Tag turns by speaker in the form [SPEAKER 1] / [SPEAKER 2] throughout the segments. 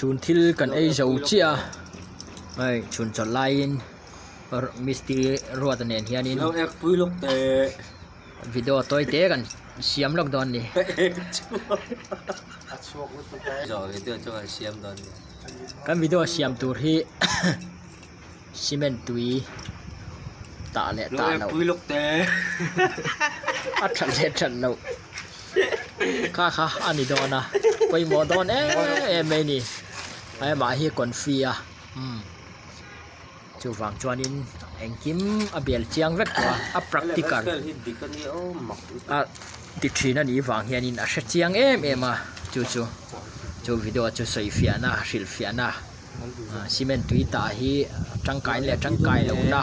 [SPEAKER 1] Chhun thil kan ei zo chiah a, hei chhun chawlh laiin mistiri Ruata nen hianin video tawi te kan siam lawk dawn a ni. Kan video siam tur hi cement tui tah leh tah loh a that leh that loh kha kha a ni dawn a pawimawh dawn em em mai a ni amah hi confi a umm chuvang chuanin engkim a bel chiang vek tawh a a practical a ti thin a nih vang hianin a hre chiang em em a chu chu chu video chu sawi fiahna hrilh fiahna. Cement tui tah hi tangkai leh tangkai lohna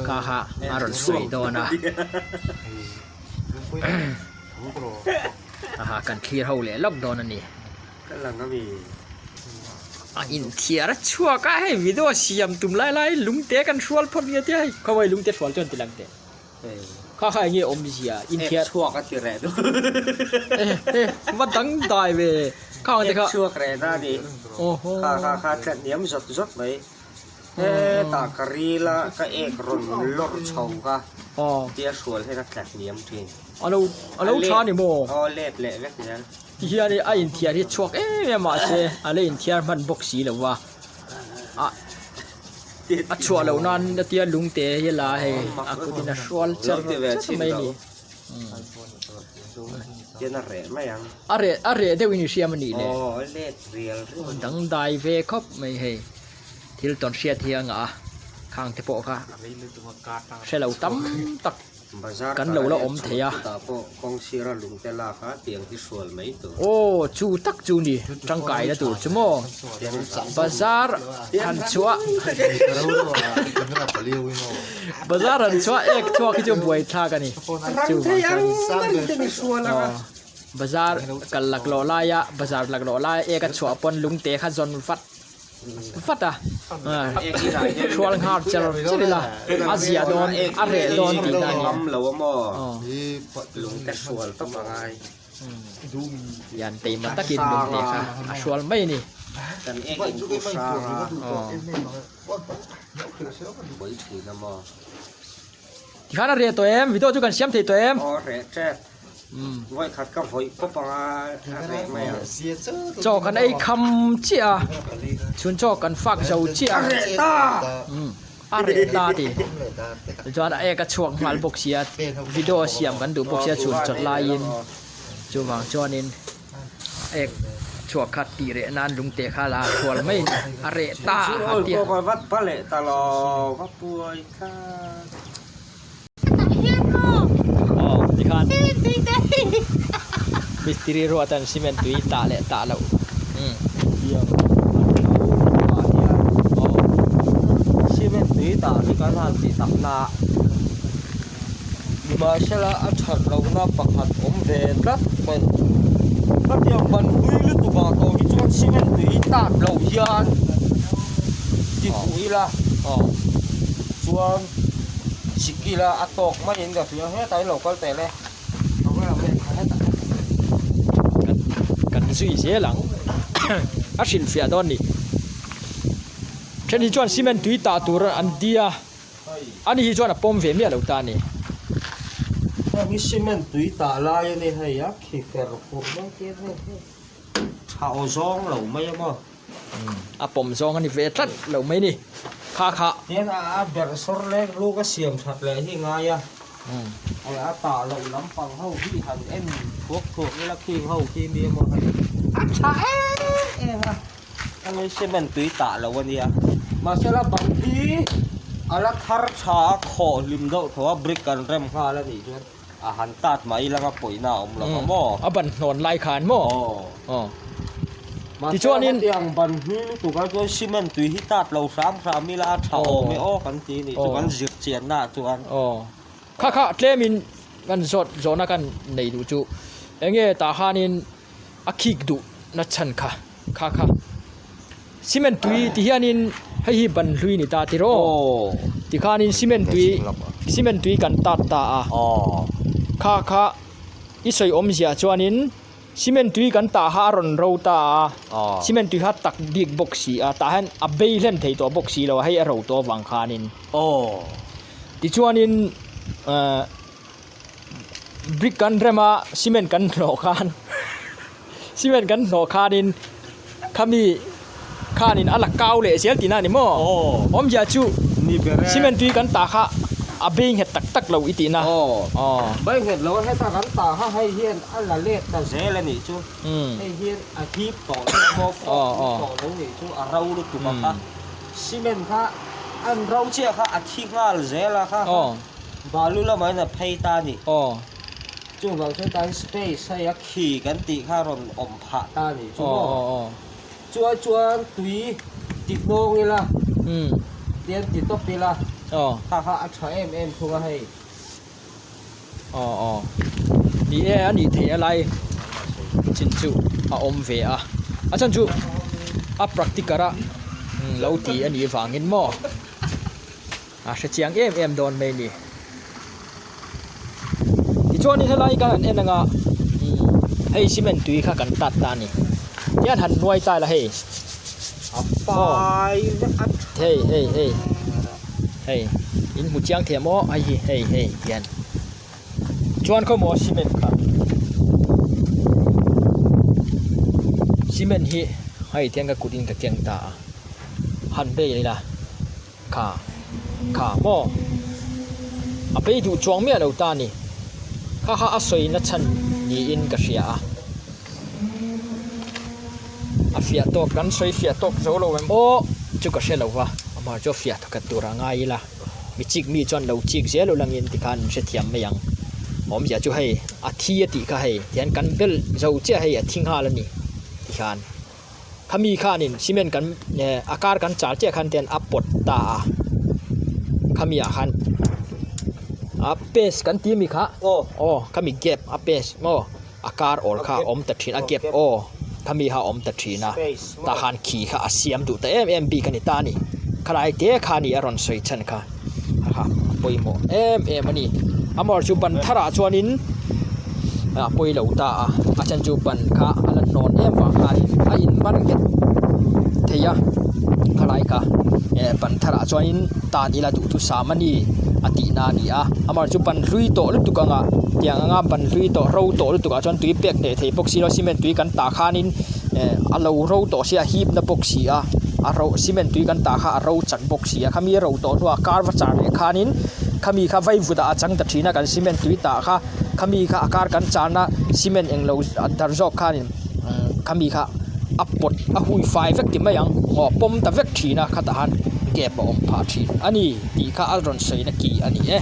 [SPEAKER 1] kha kha a rawn sawi dawn a aha kan thlir ho leh lawk dawn a ni a inthiar a chhuak a hei video siam tum lai lai lungte kan hrual phawt nge tia hei khawi lungte hrual chuan ti lang teh. Kha kha enge awmzia inthiar
[SPEAKER 2] chhuak a ti reh duh
[SPEAKER 1] va dang dai ve kha ang te kha
[SPEAKER 2] chhuak reh na ni kha kha kha tlat hniam zawt zawt mai hetah ka ril a ka ek rawn lawr chho kha tia hrual hian a tlat hniam thin
[SPEAKER 1] alo alo tha ni maw
[SPEAKER 2] aw let leh vek zel
[SPEAKER 1] ti hian a inthiar hi chhuak em em mahse a la inthiar hman bawk si lo va a. A chhuah loh nan a tia lungte hi a la a hei a kutin a hrual char char mai a ni. A reh a reh deuhin i hriam a nih le. Dangdai ve khawp mai hei thil tawn hriat hi a ngah a khang te pawh kha hre lo tam tak.
[SPEAKER 2] Bazar
[SPEAKER 1] Kan lo la awm thei a.
[SPEAKER 2] Chutah pawh kawng sira lungte lak a tiang hi hrual mai tur.
[SPEAKER 1] Aw chu tak chu ni tangkaina tur chu maw bazar han chhuah bazar han chhuah ek chhuak hi chu buai thlak a ni chu vang chuan aw bazar kal laklawh laia bazar laklawh laia ek a chhuah pawn lungte kha zawn vat. vat a hrual nghal char char ila a zia dawn a reh dawn tih na a ni hian teima takin lungte kha a hrual mai a ni. Tikhan a reh tawh em video chu kan siam thei tawh em?
[SPEAKER 2] Vawi khat ka vawi pawp anga a reh mai ang.
[SPEAKER 1] Chaw kan ei kham chiah a, chhun chaw kan fak zo chiah a.
[SPEAKER 2] A reh ta!
[SPEAKER 1] A reh ta ti. Tichuan a ek a chhuak nghal bawk sia, video a siam kan duh bawk sia chhun chawt laiin chuvang chuanin ek chhuak kha tih reh nan lungte kha la hrual mai a ni. A reh ta a tia.
[SPEAKER 2] Vat va leh ta lo, va puai tlat.
[SPEAKER 1] Aw tikhan mistiri ruatan cement tui tah leh tah loh umm aw
[SPEAKER 2] cement tui tah hi kan han tih tak na nimahsela a that lohna pakhat awm ve tlat mai hetiang ban hlui lutuk ah tawh hi chuan cement tui tat loh hian ti fuh ila
[SPEAKER 1] aw
[SPEAKER 2] chuan. Sikila a tawk maiin ka hria hetah hi lo kal teh le.
[SPEAKER 1] Kan zui zel ang a hrilhfiah dawn ni. Then hi chuan cement tui tah tur an ti a, ani hi chuan a pawm ve miah lo ta a ni.
[SPEAKER 2] Heng hi cement tui tah lai a ni hei a khi fer fur mai te hei hei tha aw zawng lo mai a maw.
[SPEAKER 1] A pawm zawng a ni ve tlat lo mai ni kha kha.
[SPEAKER 2] Tian a ber sawr lek luk a siam that leh hi ngai a, a tah loh lampang ho hi han en thuak thuak ila khing ho khi mi emaw hei a tha em em a, heng hi cement tui tah lo a nia mahsela bang hi a la thar tha a khawh hlim deuh tho a brick an rem nghal a nih chuan a han tat mai langa pawihna a awm lo a maw?
[SPEAKER 1] A ban hnawn lai khan maw?
[SPEAKER 2] Aw.
[SPEAKER 1] Aw. Tichuanin.
[SPEAKER 2] Hetiang ban hlui lutuk ah chuan cement tui hi tat lo hram hram ila a tha awm e aw kan ti nih chu kan zir chianna ah chuan.
[SPEAKER 1] Aw. Kha kha tlemin kan zawt zawhna kan nei duh chu enge tah khanin a khik duh na chhan kha kha kha cement tui ti hianin hei hi ban hlui ni ta tiraw tikhanin cement tui cement tui kan tat ta a kha kha i sawi awmzia chuanin. Cement tui kan tah kha a rawn ro ta a, cement tui kha a tak bik bawk si a, tah hian a bei hlen thei tawh bawk si lo a, hei a ro tawh avang khanin. Tichuanin ahh brick kan rem a, cement kan hnawh khan cement kan hnawh khanin khami khanin a la kau leh zel tihna a ni maw? Awmzia chu cement tui kan tah kha a bei nghet tak tak lo i tihna.
[SPEAKER 2] Aw. Bei nghet lo a heta kan tah kha hei hian a la let ta zel a nih chu. Hei hian a hip tawh lo maw fawk hip tawh lo nih chu a ro lutuk a kha. Cement kha an ro chiah kha a thi nghal zel a kha balu lamah hian a phei ta a ni. Chuvang chuan tan space hei a khi kan tih kha rawn awm phah ta a nih chu maw. Chuai chuan tui ti hnawng ila tian ti tawp ila kha kha a tha em em thung a hei.
[SPEAKER 1] Aw aw ni e a nih theih a lai chin chu a awm ve a a chhan chu a practical a lo ti a nih vangin maw a hre chiang em em dawn mai a ni. Tichuanin helai kan han en anga hei cement tui kha kan tat ta a ni hian han nuai ta ila hei hei hei hei hei in hmu chiang thei maw hei hi hei hei tihian chuan khawmaw cement kha cement hi hei tihian ka kut in ka keng ta a han bei ila. Kha kha maw? A bei duh chuang miah lo ta a ni. Kha kha a sawi na chhan niin ka hria a. A fiah tawk kan sawi fiah tawk zo lo em aw chu ka hre lo va, amah chu a fiah thawkhat tur a ngai ila. Mi chik mi chuan lo chik zel u langin tikhan an hrethiam mai ang. Awmzia chu hei a thi a tih kha hei tihian kan bel zo chiah hei a thi nghal a ni tikhan. Khami khanin cement kan eh a kar kan char chiah khan ten a pawt ta a khami ah khan a paste kan tih ami kha aw khami gap a paste maw a kar awl kha a awm ta thin a gap aw khami kha a awm ta thin a tah khan khi kha a siam duh ta em em bik a ni ta a ni khalai te kha a ni a rawn sawi chhan kha a pawimawh em em a ni amaherawhchu chu ban tharah chuanin a pawi lo ta a a then chu ban kha a la hnawn em vang khanin a in man nghet thei a khalai kha eh ban tharah chuanin tan ila duhthusam a ni a tih na a ni a amaherawhchu chu ban hlui tawh lutuk anga tiang anga ban hlui tawh ro tawh lutuk ah chuan tui pek hneh thei bawk si lo cement tui kan tah khanin eh a lo ro tawh sia a hip na bawk si a a ro cement tui kan tah kha a ro chak bawk si a khami a ro tawh hnuah kar va char leh khanin khami kha vaivut ah a chang ta thin a kan cement tui tah kha khami kha a kar kan charna cement englo a dar zawk khanin khami kha a pawt a hui fai vek ti mai ang aw a pawm ta vek thin a khatah khan gap a awm phah thin a ni tih kha a rawn sawi na ki a ni e.